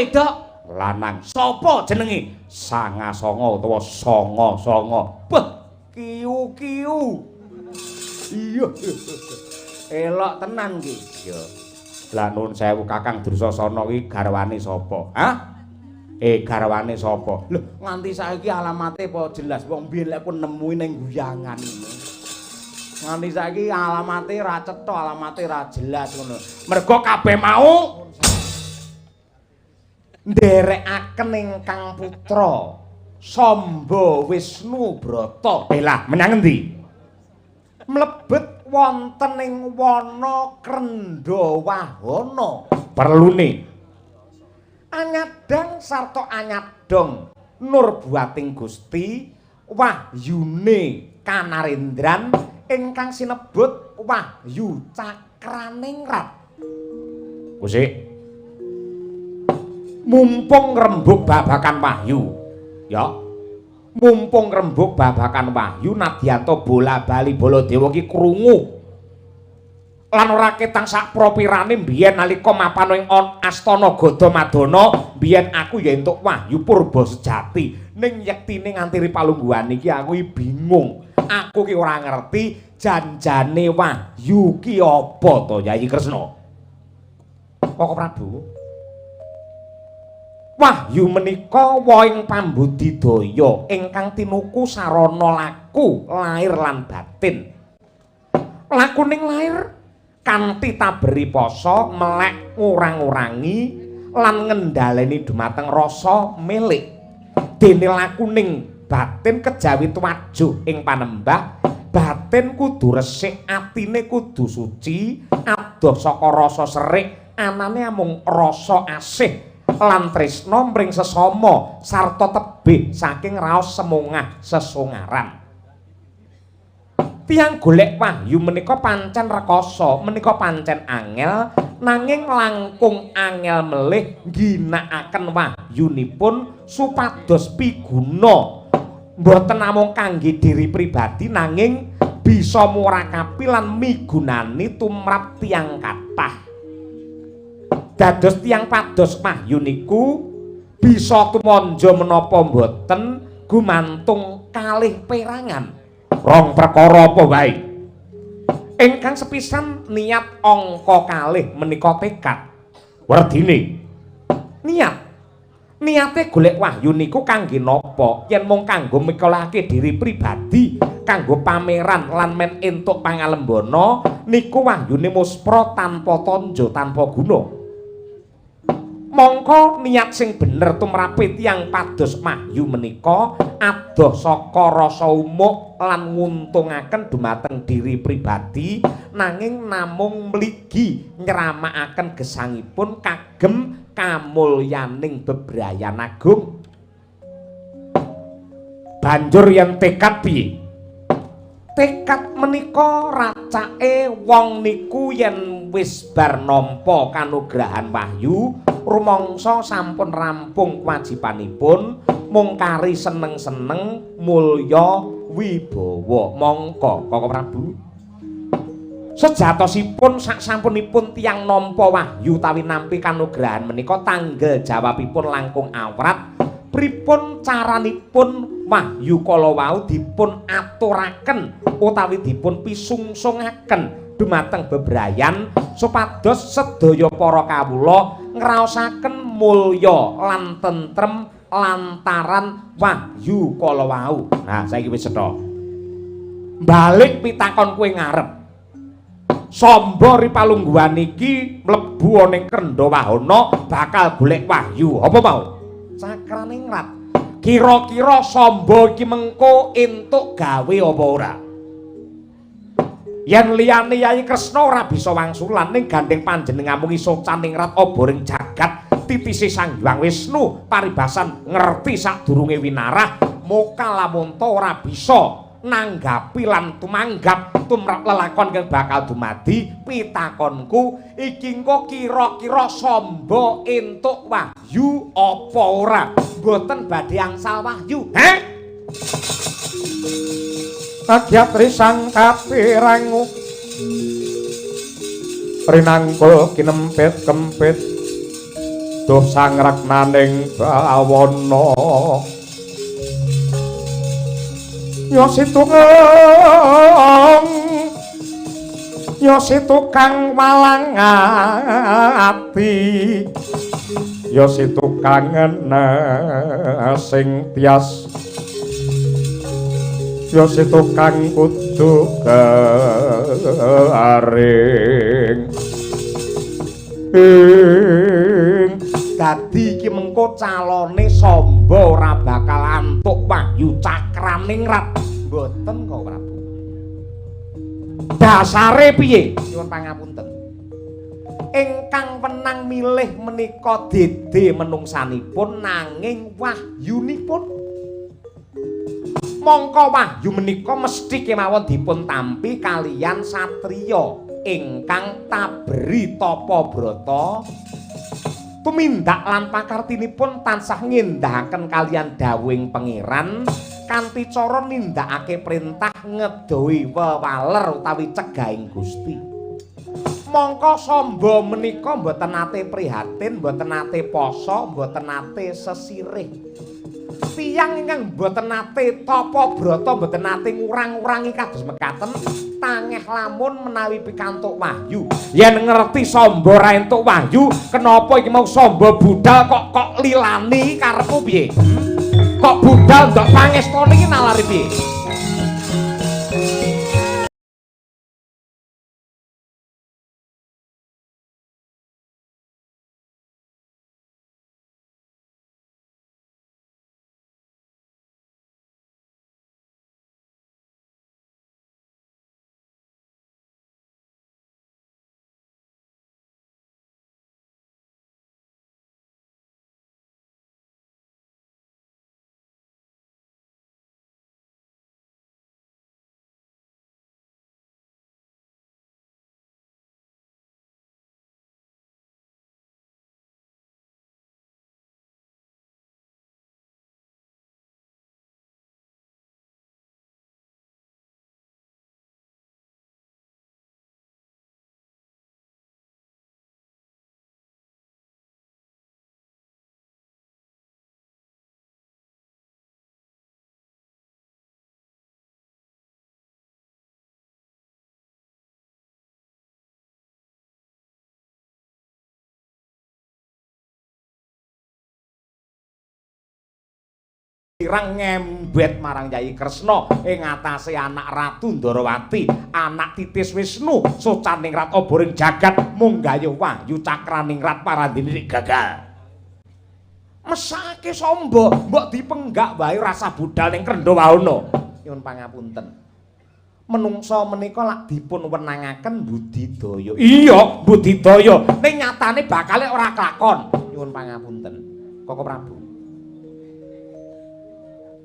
wedok? Lanang. Sapa jenenge? Sangasanga utawa Sanga-sanga. Beh, kiu-kiu. Iya. Elok tenan ki. Iya. Lah nuwun sewu Kakang Dursasana ki garwane sapa? Hah? Garwane sapa? Lho, nganti saiki alamate apa jelas wong biyen lek aku nemui ning guyangan ngono. Nganti saiki alamate ra cetha, alamate ra jelas ngono. Mergo kabeh mau nderekaken ingkang putra Samba Wisnu Brata. Lah, menyang endi? Mlebet wonten ing wana Krendha Wahana. Perlune anyadang sarta anyadong nurbuating Gusti wahyune kanarendran ingkang sinebut Wahyu Cakraningrat. Kusik, mumpung rembug babakan wahyu, ya. Mumpung rembug babakan wahyu nadyanto bola-bali Baladewa ki krungu lan ora ketang sak propirane biyen nalika mapan ing astana Gadamadana biyen aku ya entuk wahyu purba sejati, ning yektine nganti palungguhan iki aku iki bingung, aku ki ora ngerti janjane wahyu ki apa to Yayi Kresna. Koko Prabu, wahyu menika wohing pambudidaya ingkang tinuku sarana laku lair lan batin. Lakuning lair kanthi taberi poso melek ngurang-ngurangi lan ngendhaleni dumateng rasa milik. Dene lakuning batin kejawi tuwajuh ing panembah, batin kudu resik, atine kudu suci, adoh saka rasa serik, anane amung rasa asih lan tresna mring sesama sarta tebih saking raos semongah sesongaran. Tiyang golek wahyu menika pancen rekoso, menika pancen angel, nanging langkung angel melih ngginakaken wahyunipun supados piguna. Mboten namung kangge diri pribadi nanging bisa murakapi lan migunani tumrap tiyang kathah. Dados tiyang pados wahyu niku bisa tumanja menapa mboten gumantung kalih perangan. Rong perkara apa wae? Ingkang sepisan niat, angka kalih menika tekad. Werdine niat. Niate golek wahyu niku kangge napa? Yen mung kanggo mikolahake diri pribadi, kanggo pameran lan men entuk pangalembana, niku wahyune muspra tanpa tanja, tanpa guna. Mongko niat sing bener tumrape tiyang pados wahyu menika adoh saka rasa umuk lan nguntungaken dumateng diri pribadi, nanging namung mligi nyramakaken gesangipun kagem kamulyaning bebrayan agung. Banjur yen tekad piye? Tekad menika racake wong niku yen wis bar nampa kanugrahan wahyu rumangsa sampun rampung kewajibanipun, mung kari seneng-seneng mulya wibawa. Mongko Koko Prabu, sejatosipun sak sampunipun tiyang nampa wahyu utawi nampi kanugrahan menika tanggel jawabipun langkung awrat. Pripun caranipun wahyu kala wau dipun aturaken utawi dipun pisungsungaken dumateng bebrayan supados sedaya para kawula ngraosaken mulya lan tentrem lantaran wahyu kala wau? Nah, saiki wis cetha. Balik pitakon kowe ngarep. Samba ripalungguhan iki mlebu ana ing Krendha Wahana bakal golek wahyu. Apa mau? Cakraningrat. Kira-kira Samba iki mengko entuk gawe apa ora? Yen liyane Yayi Kresna ora bisa wangsulan, ning gandeng panjenenganmu iso caningrat oboring jagat titise Sang Hyang Wisnu, paribasan ngerti sadurunge winarah, moka lamunta ora bisa nanggapi lan tumanggap tumrap lelakon kang bakal dumadi. Pitakonku iki engko kira-kira Samba entuk wahyu apa ora? Mboten badhe angsal wahyu. Heh. Agyatri sang kapirangu rinangkul kinempit kempit. Duh sangreknaning bawana. Ya situkang, ya situkang walang ati, ya situkang sing tias, ya situkang kudu garing. Dadi iki mengko calone Samba ora bakal antuk wahyu cakraningrat. Mboten kok Prabu. Dasare piye? Nyuwun pangapunten. Ingkang wenang milih menika dede menungsanipun nanging wahyunipun. Mongko wahyu menika mesti kemawon dipun tampi kaliyan satriya ingkang taberi tapa brata. Tumindak lan pakartinipun tansah ngendahaken kaliyan dawuhing Pangeran kanthi cara nindakake perintah ngedohi wewaler utawi cegahing Gusti. Mongko Samba menika mboten nate prihatin, mboten nate poso, mboten nate sesirih. Tiyang ingkang mboten nate tapa brata, mboten nate ngurang-urangi kados mekaten, tangeh lamun menawi pikantuk wahyu. Yen ngerti Samba ra entuk wahyu, kenapa iki mau Samba budal kok kok lilani karepmu piye? Kok budal ndok pangestone iki nalari piye? Pirang ngembet marang Yai Kresna ing atase anak Ratu Ndorowati, anak Titis Wisnu, socaningrat oboring jagat mung gayuh wahyu cakraningrat parandene gagal. Mesake Samba, mbok dipenggak wae rasa budal ning Krendhawana. Nyuwun pangapunten. Menungsa menika lak dipun wenangaken budidaya. Iya, budidaya. Ning nyatane bakale ora klakon. Nyuwun pangapunten. Koko Prabu.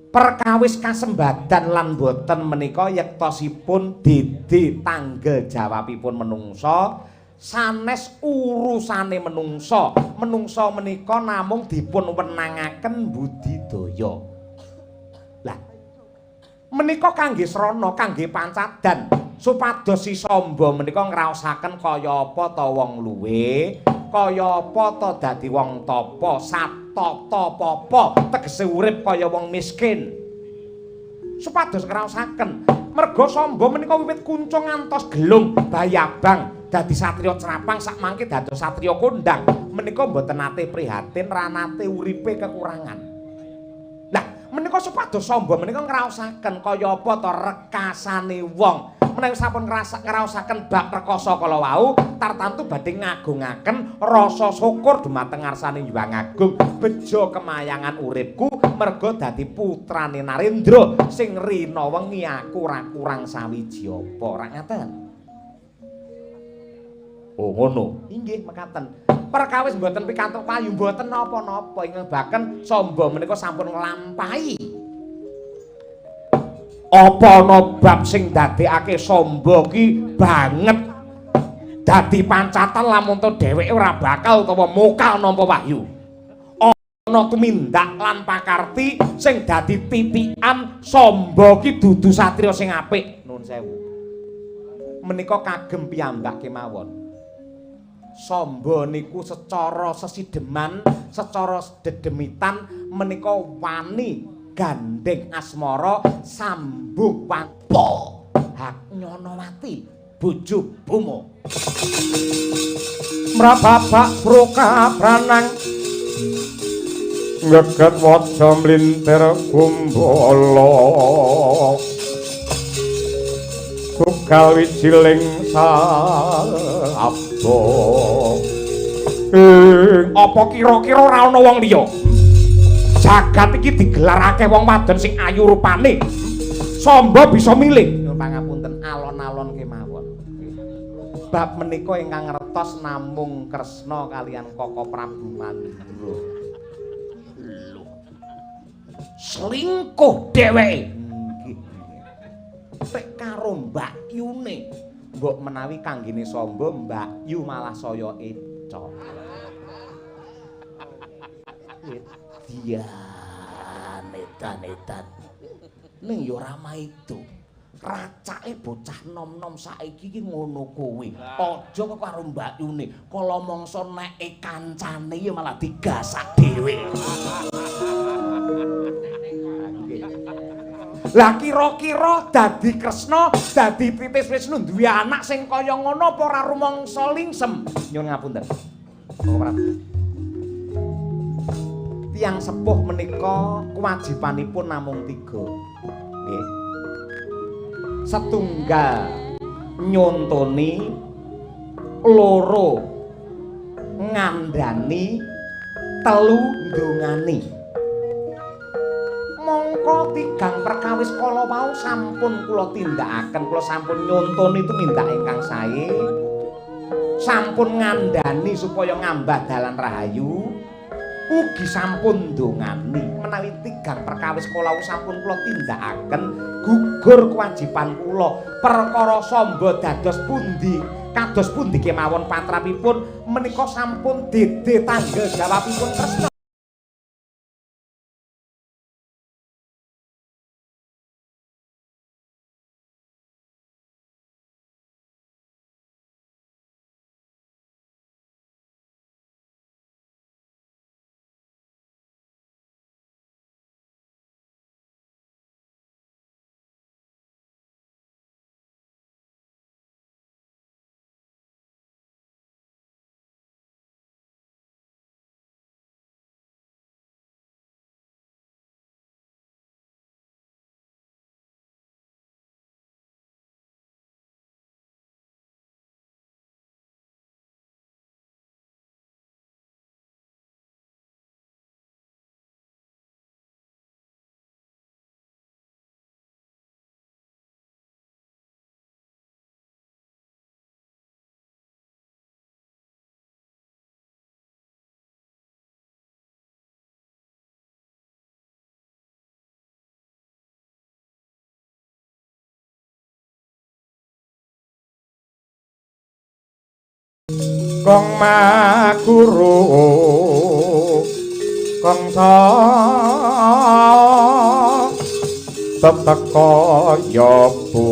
Perkawis kasembadan lan boten menika yektosipun dede tanggel jawabipun menungsa sanes urusane menungsa. Menungsa menika namung dipun wenangaken budidaya. Lah menika kangge srana, kangge pancadan supados si Samba menika ngraosaken kaya apa ta wong luwe, kaya apa ta dadi wong tapa, satata papa, tegese urip kaya wong miskin. Supados ngraosaken, merga Samba menika wiwit kuncung ngantos gelung bayabang dadi satriya crapang sakmangke dados satriya kondang menika mboten nate prihatin, ra nate uripe kekurangan. Lah menika supados Samba menika ngraosaken kaya apa ta rekasane wong. Menawi sampun ngraosaken bab rekasa kala wau, tartantu badhe ngagungaken rasa syukur dumateng ngarsane Hyang Agung. Bejo kemayangan uripku merga dadi putrane Narendra sing rina wengi aku ora kurang sawiji apa, ora ngaten. Oh ngono. Inggih mekaten. Perkawis mboten pikantuk payu mboten napa-napa ingkang baken Samba menika sampun nglampahi. Apa ana bab sing ndadekake Samba ki banget dadi pancatan lamun to dheweke ora bakal utawa mokal nampa wahyu. Ana tumindak lan pakarti sing dadi titikan Samba ki dudu satriya sing apik. Nuwun sewu. Menika kagem piyambak kemawon. Samba niku secara sesideman, secara dedemitan menika wani gandeng asmara sambung wangpo hak Nyonowati bojo Boma. Mrabapak prokapranang ngeget waja mlintir gumbala gugal wijiling sabda. Apa kira-kira ora ana wong liya? Jagat iki digelar akeh wong wadon sing ayu rupane. Samba bisa milih. Nyuwun pangapunten, alon-alon kemawon. Bab menika ingkang ngertos namung Kresna kaliyan Koko Prabu Mandura. Lho. Selingkuh dheweke. Nggih. Tek karo Mbak Yune. Mbok menawi kanggene Samba, Mbak Yu malah saya eca. Edian, edan-edan. Ning ya ora maido. Racake bocah nom-nom saiki iki ngono kuwi. Aja kok karo Mbak Yune, kala mangsa neke kancane ya malah digasak dhewe. Lah kira-kira dadi Kresna, dadi Titis Wisnu duwe anak sing kaya ngono apa ora rumangsa lingsem? Nyuwun ngapunten. Bapak Prabu. Tiyang sepuh menika kewajibanipun namung 3. Nggih. Setunggal nyontoni, loro ngandani, telu ndongani. Mongko tigang perkawis kala wau sampun kula tindakaken, kula sampun nyontoni tumindak ingkang sae, sampun ngandani supaya ngambah dalan rahayu, ugi sampun ndongani. Menawi tigang perkawis kala wau sampun kula tindakaken, gugur kewajiban kula. Perkara Samba dados pundi, kados pundi kemawon patrapipun menika sampun dede tanggel jawabipun Kresna. Kong makuru kangsa teteka ya bu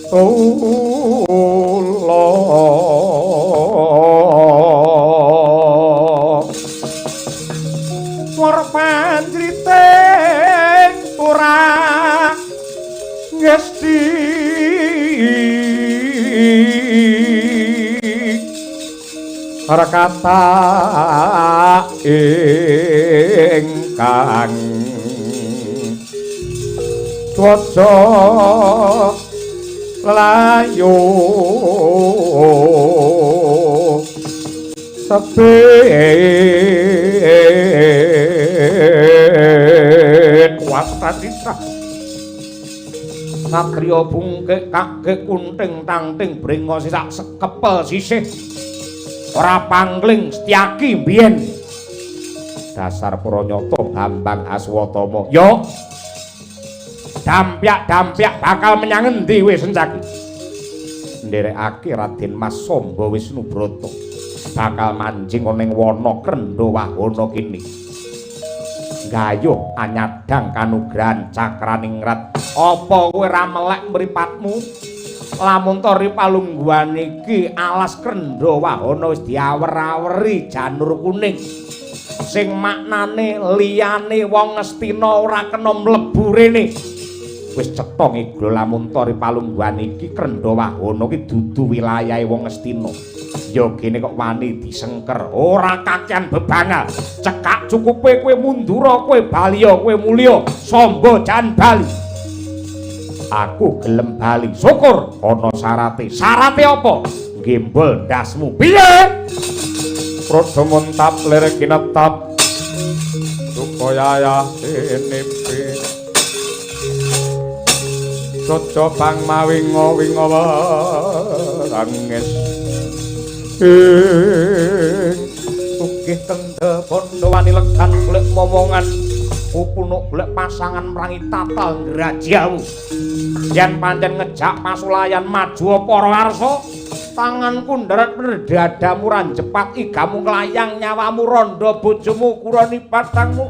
tula war panjriting ora ngesti rekata ingkang cuaca layu sepet wastadita satriya bungkik kagek kunting tangting brengos sak sekepel sisih ora pangling Setyaki mbiyen dasar pranyata Bambang Aswatama. Yo dampyak-dampyak bakal menyang endi kowe Sencaki? Nderekake Raden Mas Samba Wisnubrata bakal manjing ana ing wana Krendha Wahana kene. Gayuh anyadang kanugrahan Cakraningrat. Apa kowe ora melek mripatmu? Lamun tori palungguhan iki alas Krendha Wahana wis diawer-aweri janur kuning. Sing maknane liyane wong Ngastina ora kena mlebu rene. Wis cetha ngeglo lamun tori palungguhan iki Krendha Wahana iki dudu wilayahe wong Ngastina. Ya kene kok wani disengker, ora kakean bebangal. Cekak cukupe kowe mundura, kowe baliya, kowe mulya, samba jan bali. Aku gelem bali. Syukur ana syarate. Syarate apa? Gembol ndasmu. Piye? Rada muntap lir kinetap. Supaya yasinipi. Caca bang mawinga-winga rangis. Sugih tendha bondo wani legan golek momongan upunuk golek pasangan merangi tatal ngrajawu. Yen pancen ngejak pasulayan maju para arsa, tanganku nderet dadamu ranjepat igamu nglayang nyawamu rondo bojomu kuroni patangmu.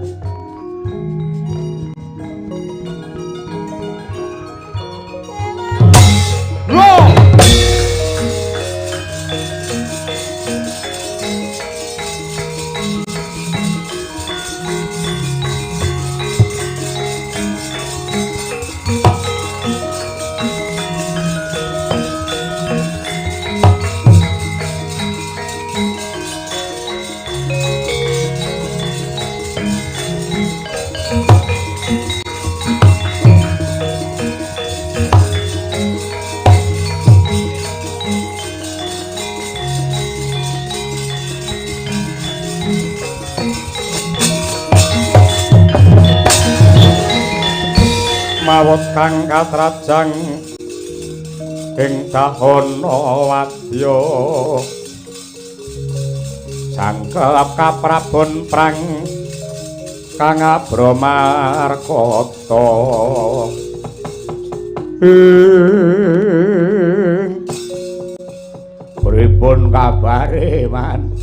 Lho! Mawot kang katrajang ing dahana wadya jangkep kaprabon prang kang abramarkata. Pripun kabare, Man?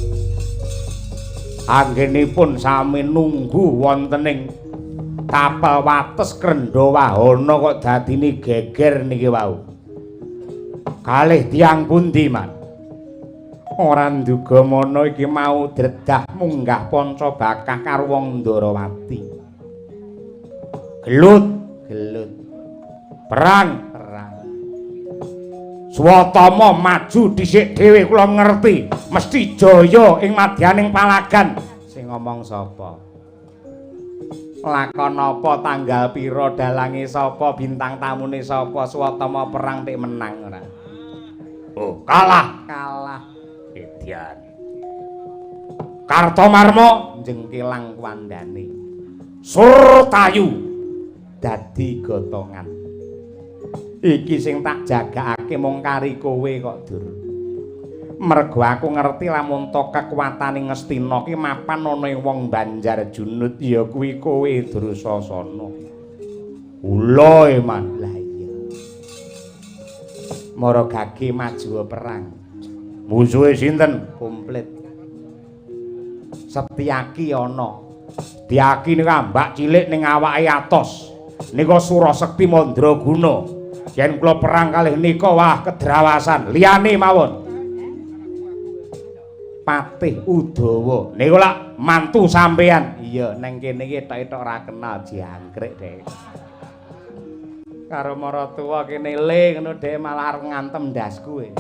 Anggenipun sami nunggu wonten ing tapel wates Krendha Wahana kok dadine geger niki wau. Kalih tiyang pundi, Man? Ora nduga mana iki mau dredah munggah panca bakah karo wong Ndarawati. Gelut, gelut. Perang, perang. Swatama maju dhisik dhewe kula ngerti, mesti jaya ing madyaning palagan. Sing ngomong sapa? Lakon apa tanggal pira dalange sapa bintang tamune sapa Swatama perang tik menang ora? Oh, kalah, kalah. Edian. Kartomarma jengkelang kuandane. Surtayu dadi gotongan. Iki sing tak jagakake mung kari kowe kok, Dur. Mergo aku ngerti lamun to kekuatane Ngastina ki mapan ana ing wong Banjar Junud ya kuwi kowe Drusasana. Ula eman. Lah iya. Mara gage maju perang. Musuhe sinten? Komplit. Setyaki ana. Setyaki niku ambak cilik ning awake atos. Nika Surasekti Mandraguna. Yen kula perang kalih nika wah kedrawasan. Liyane mawon. Patih Udawa niku lak mantu sampean. Iya, neng kene iki etok-etok ora kenal jangkrik dhek. Karo maratuwa kene le ngono dhek malah arep ngantem ndasku e.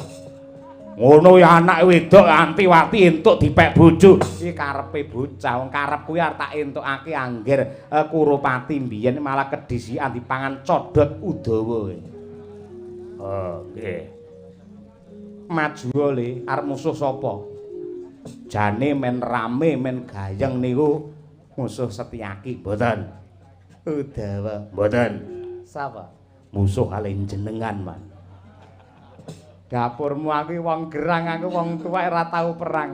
Ngono ya anak wedok anti-wati entuk dipek bojo. Iki karepe bocah, wong karep kuwi arep tak entukake angger Kurupati mbiyen malah kedhisikan dipangan codot Udawa. Oh, nggih. Maju le, arep musuh sapa? Jane men rame men gayeng niku musuh Setyaki mboten. Udawa mboten. Sapa? Musuh kalih jenengan, Man. Dapurmu aku wong gerang, aku wong tuwek ora tau perang.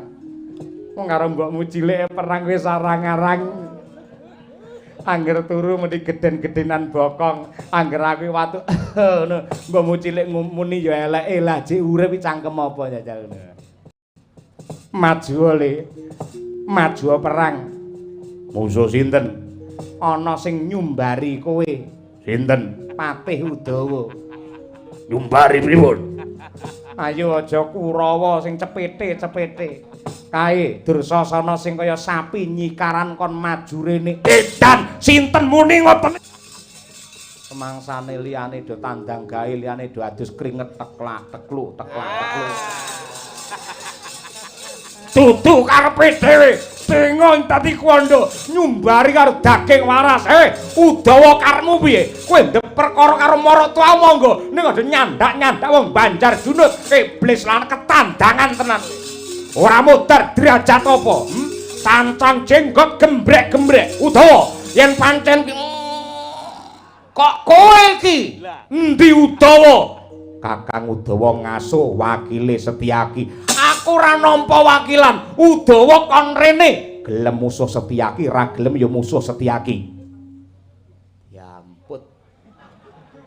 Wong karo mbokmu cilik perang wis arang-arang. Angger turu meni gedhen-gedhenan bokong, angger aku watu ngono, mbokmu cilik ngumuni ya eleke lah jek urip iki cangkem apa jajal ngono. Maju le. Maju perang. Musuh sinten? Ana sing nyumbari kowe. Sinten? Patih Udawa. Nyumbari pripun? Ayo aja Kurawa sing cepete-cepete. Kae Dursasana sing kaya sapi nyikaran kon maju rene. Edan sinten muni ngoten? Semangsane liyane do tandang gawe, liyane do adus kringet teklak tekluk teklak tekluk. Dudu karepe dhewe. Dengon dadi kuwanda nyumbari karo daging waras. Udawa karepmu piye? Kowe ndek perkara karo maratuwa monggo. Ning aja nyandak-nyandak wong Banjar Junut, iblis lan ketandangan tenan. Ora mudhar derajat apa? Cancang jenggot gembrek-gembrek. Udawa yen pancen kok kowe iki? Endi Udawa? Kakang Udawa ngaso wakile Setyaki. Aku ora nampa wakilan. Udawa kon rene. Gelem musuh Setyaki, ra gelem ya musuh Setyaki. Ya ampun.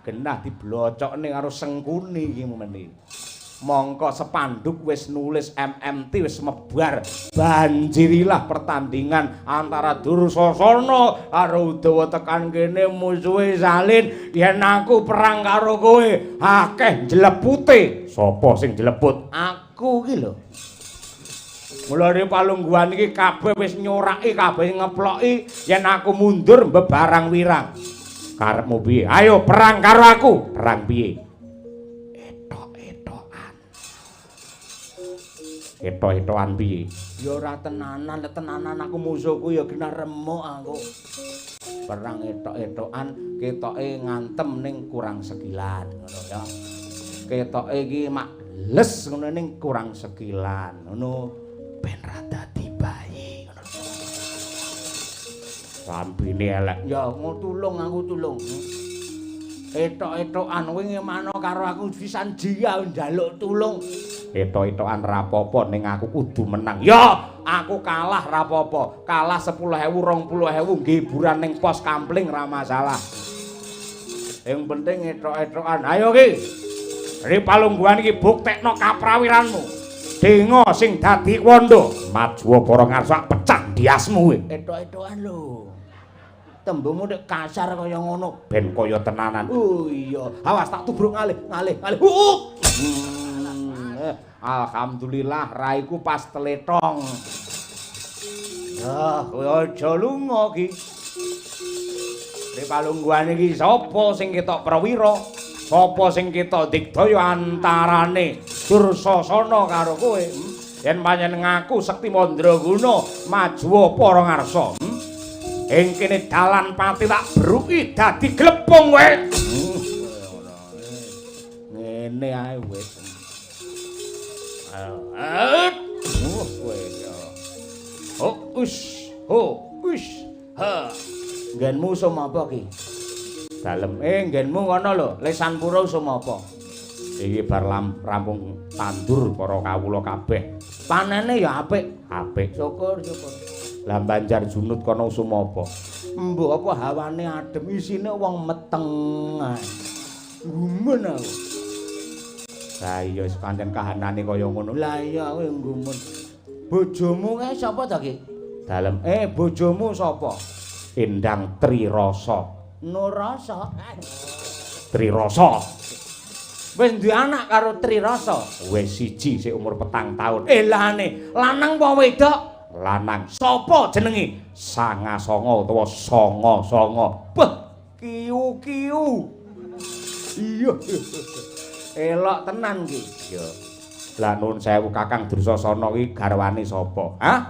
Genah diblocokne karo Sengkuni iki meni. Mongko sepanduk wis nulis MMT wis mebar. Banjirilah pertandingan antara Dursasana karo Udawa tekan kene musuhe salin. Yen aku perang karo kowe akeh jlepute. Sapa sing jleput? Aku iki lho. Mulane palungguhan iki kabeh wis nyoraki, kabeh ngeploki yen aku mundur mbebarang wirang. Karepmu piye? Ayo perang karo aku. Perang piye? Eto-etoan piye? Ya ora tenanan, tenanan aku musuhku ya genah remuk aku. Perang etok-etokan ketoke ngantem ning kurang sekilan ngono ya. Ketoke iki mak les ngono ning kurang sekilan ngono ben ra dadi bayi ngono. Lambene elek. Ya ngono tulung aku tulung. Etok-etokan kowe ngemano karo aku pisan jiya njaluk tulung. Etok-etokan rapopo ning aku kudu menang. Ya, aku kalah rapopo. Kalah 10.000, 20.000 nggih hiburan ning pos kampling ra masalah. Yang penting etok-etokan. Ayo ki. Ri palungguhan iki buktekno kaprawiranmu. Dengo sing dadi kuwanda, maju para ngarsa pecah ndiasmu kowe. Etok-etokan lho. Tembungmu nek kasar kaya ngono, ben kaya tenanan. Oh iya, awas tak tubruk ngalih, ngalih, ngalih. Alhamdulillah raiku pas teletong. Ah, kowe aja lunga ki. Nek palungguhan iki sapa sing ketok prawira? Sapa sing ketok digdaya antarane Dursasana karo kowe? Yen pancen ngaku sekti mandraguna, maju para ngarsa. Ing kene dalan pati tak bruki dadi glepung kowe. Ngene ae wis. Kowe ya. Oh, us. Oh, us. Ha. Nggenmu usum apa ki? Dalem nggenmu ngono lho, Lesanpura usum apa? Iki bar rampung tandur para kawula kabeh. Panene ya apik. Apik. Syukur, syukur. Lah Banjar Junut kono usum apa? Mbok apa hawane adem, isine wong meteng ae. Gumun aku. Lah iya wis pancen kahanane kaya ngono. Lah iya aku gumun. Bojomu kae sapa ta ki? Dalem. Bojomu sapa? Endang Trirasa. Nurasa. Trirasa. Wis duwe anak karo Trirasa? Wis siji sik umur 4 taun. Elane, lanang apa wedok? Lanang. Sapa jenenge? Sangasanga utawa Songo-songo. Beh, kiu-kiu. Iya. Elok tenan ki. Iya. Lah nuwun sewu Kakang Dursasana ki garwane sapa? Hah?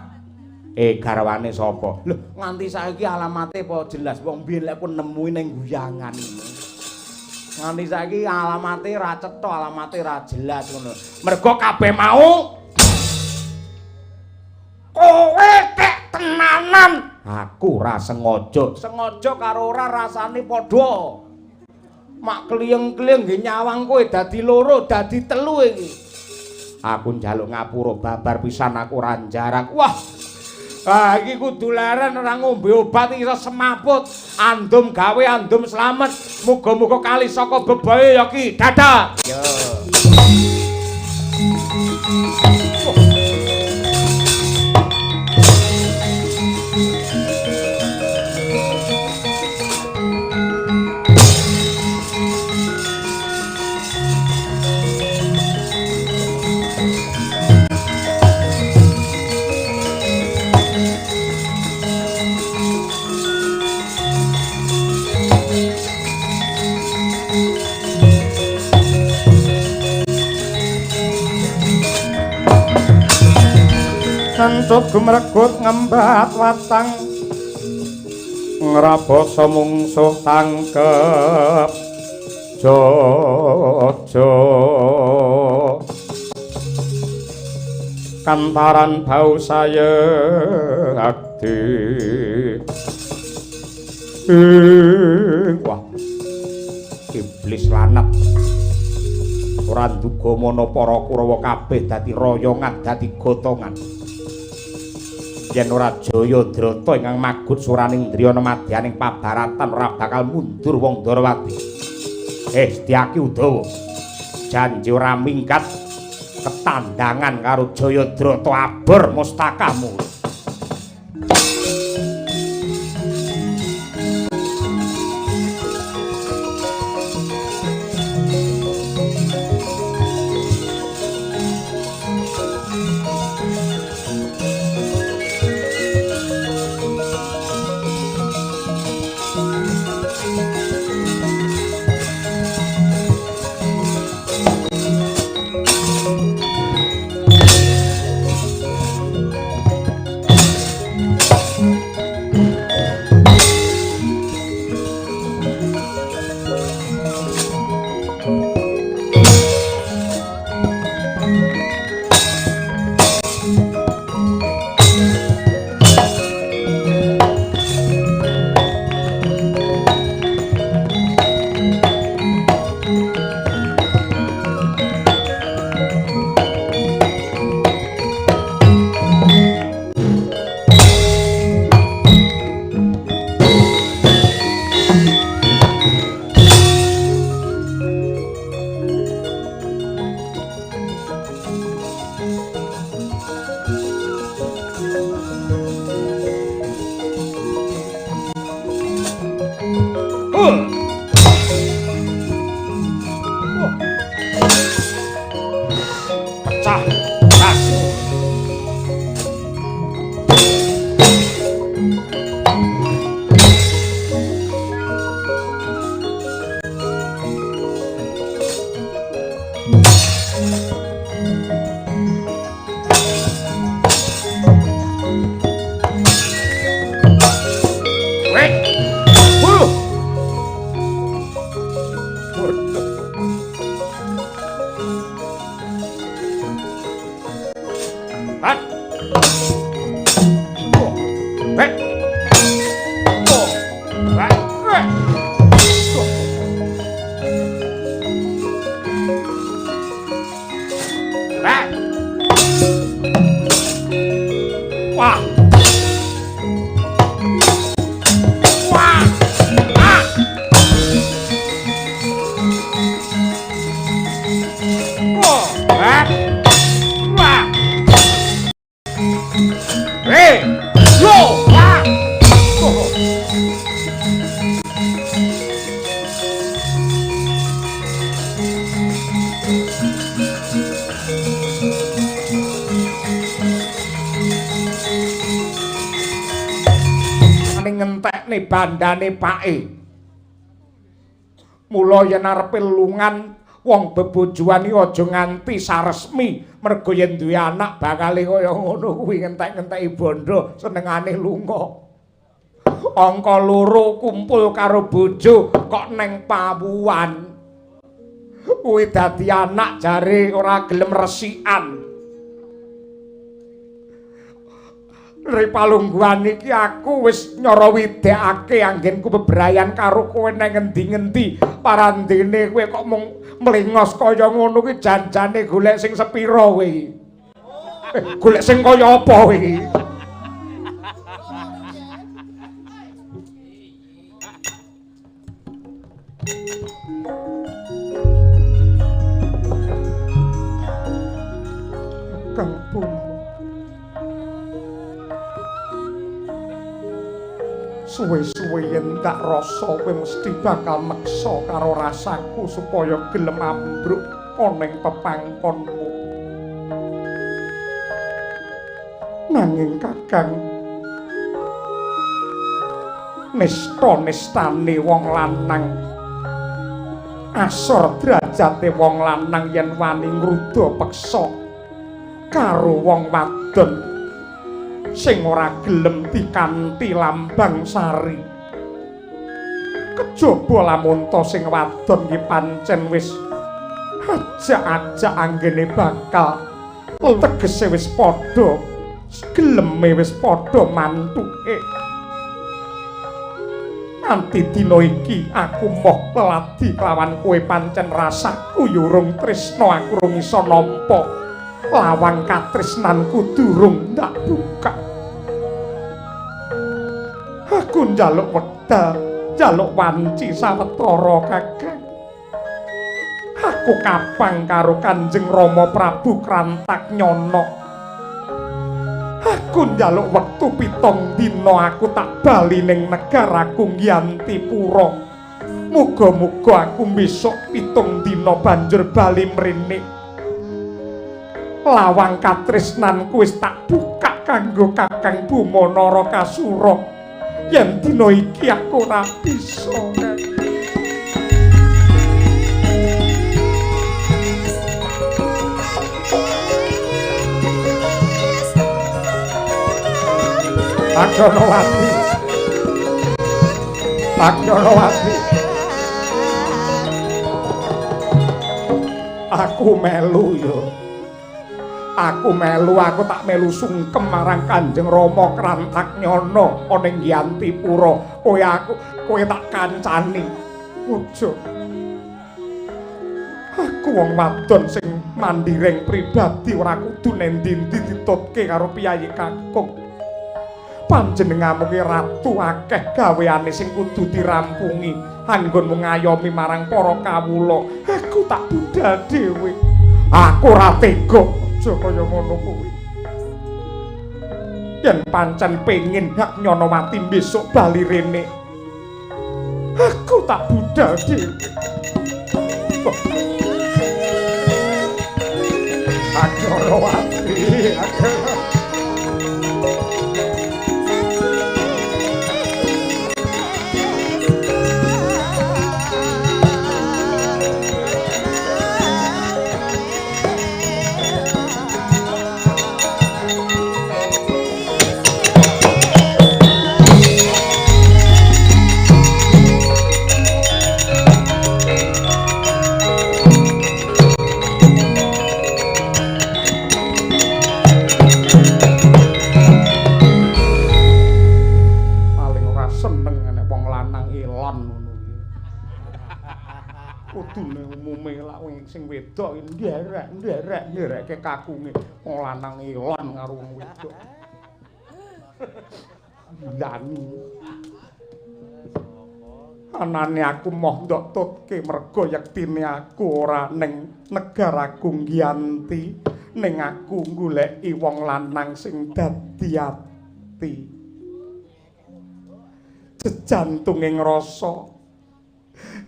Garwane sapa? Lho, nganti saiki alamate apa jelas wong biyen lek aku nemui ning guyangan. Nganti saiki alamate ra cetha, alamate ra jelas ngono. Mergo kabeh mau kowe tek tenanan. Aku ra sengaja. Sengaja karo ora rasane padha. Mak kliyeng-kliyeng nggih nyawang kowe dadi loro, dadi telu iki. Aku njaluk ngapura babar pisan aku ora njarak. Wah. Ah iki kudu leren ora ngombe obat iki iso semaput. Andum gawe andum slamet. Muga-muga kali saka bebae ya ki. Dadah. Ya. Kecut gumregut ngembat watang ngrabasa mungsuh tangkep jojo kantaran bau saya akti. Wah, iblis lanat ora nduga mana para Kurawa kabeh dadi royongan, dadi gotongan. Yen ora Jayadrata ingkang magut suraning ndriyana madyaning pabaratan ora bakal mundur wong Ndorowati. Setyaki Udawa, janji ora minggat ketandangan karo Jayadrata abor mustakamu. Bandane pake. Mula yen arepe lungan wong bebojoan iki aja nganti saresmi, mergo yen duwe anak bakale kaya ngono kuwi ngentek-ngenteki bondo senengane lunga. Angka loro kumpul karo bojo kok neng pawuan. Kuwi dadi anak jare ora gelem resikan. Ri palungguhan iki aku wis nyara widekake anggenku bebrayan karo kowe nang ngendi-ngendi. Parandene kowe kok mung mlengos kaya ngono kuwi janjane golek sing sepira kowe iki? Golek sing kaya apa kowe iki? Kang suwe-suwe yen tak rasa kowe mesti bakal meksa karo rasaku supaya gelem ambruk ana ing pepangkonmu. Nanging Kakang, nista-nistane wong lanang, asor derajate wong lanang yen wani ngruda peksa karo wong wadon, Sing ora gelem dikanthi lambang sari. Kejaba lamun ta sing wadon ki pancen wis ajak-ajak anggene bakal tegese wis padha geleme wis padha mantuke. Nganti dina iki aku moh leladi kelawan kowe pancen rasaku ya urung tresna, aku urung iso nampa lawang katresnanku durung ndak buka. Aku njaluk wekdal, njaluk wanci sawetara Kakang. Aku kapang karo Kanjeng Rama Prabu Krantak Nyana. Aku njaluk wektu 7 dina aku tak bali ning negaraku Ngyantipura. Muga-muga aku besok 7 dina banjur bali mrene. Lawang katresnanku wis tak buka kanggo Kakang Buma Narakasura. Yen dina iki aku ora bisa. Aknyanawati, Aknyanawati, aku melu yo. Aku melu, aku tak melu sungkem marang Kanjeng Rama Krantak Nyana ana ing Ngyantipura. Kowe aku, kowe tak kancani. Ojo. Aku wong wadon sing mandireng pribadi ora kudu nendi-endi ditutke karo piyayi kakung. Panjenenganmu ki ratu akeh gaweane sing kudu dirampungi anggonmu ngayomi marang para kawula. Aku tak budal dhewe. Aku ora tega aja kaya ngono kuwi. Yen pancen pengin hak Nyanawati besok bali rene, aku tak budal dhewe. Aku Nyanawati, aku. Sing wedok nderek nderek nderekke kakunge wong lanang ilon karo wong wedok. Ndani. Anane aku moh ndok tutke mergo yektine aku ora ning negaraku Ngyanti, ning aku goleki wong lanang sing dadi ati. Jejantunge ngrasa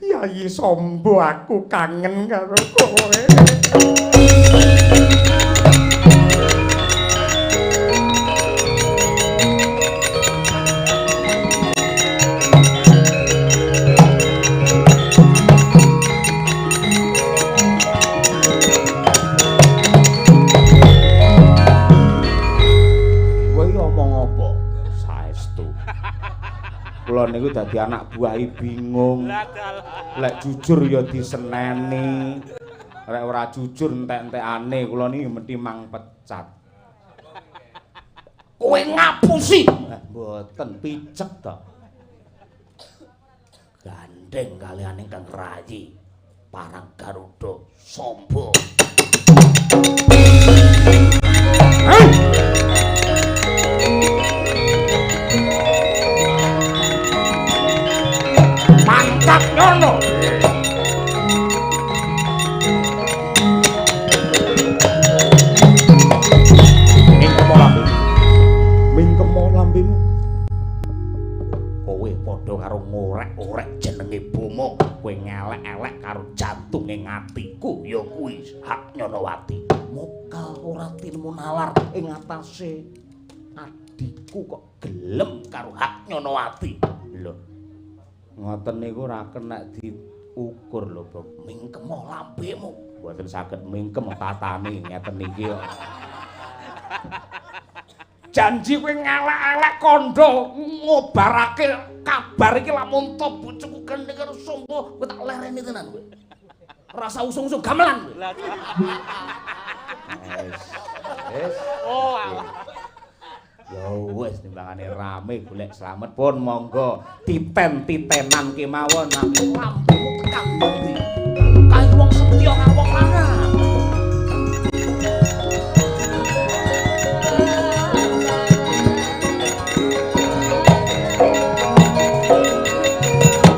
Yayi Sombo aku kangen karo kowe. Kowe iki omong apa? Saestu. Kula niku dadi anak buahe bingung. Lek jujur ya diseneni, lek ora jujur entek-entekane kula niki mesti mang pecat. Kowe ngapusi? Mboten picek to. Gandeng kalian ingkang rayi parang Garuda Sombo. Mantap nyono. Mingkemo lambemu. Mingkemo lambemu. Kowe padha karo ngorek-orek jenenge Boma, kowe ngelek-elek karo jantunge atiku ya kuwi hak Nyanawati. Mokal ora tinemu nalar ing atase adhiku kok gelem karo hak Nyanawati. Lho. Ngoten niku ora kena diukur lho, Bro. Mingkemo lambemu. Mboten saged mingkem tatane ngeten niki kok. Janji kowe ngalak-alak kandha ngobarake kabar iki lamun to bojoku gendeng karo Sumpa, kowe tak lereni tenan kowe. Rasa usung-usung gamelan kowe. Wis. Wis. Oh, alah. Ya wis timbangane rame golek slamet pun monggo titen-titenan kemawon lambemu tekan ndi.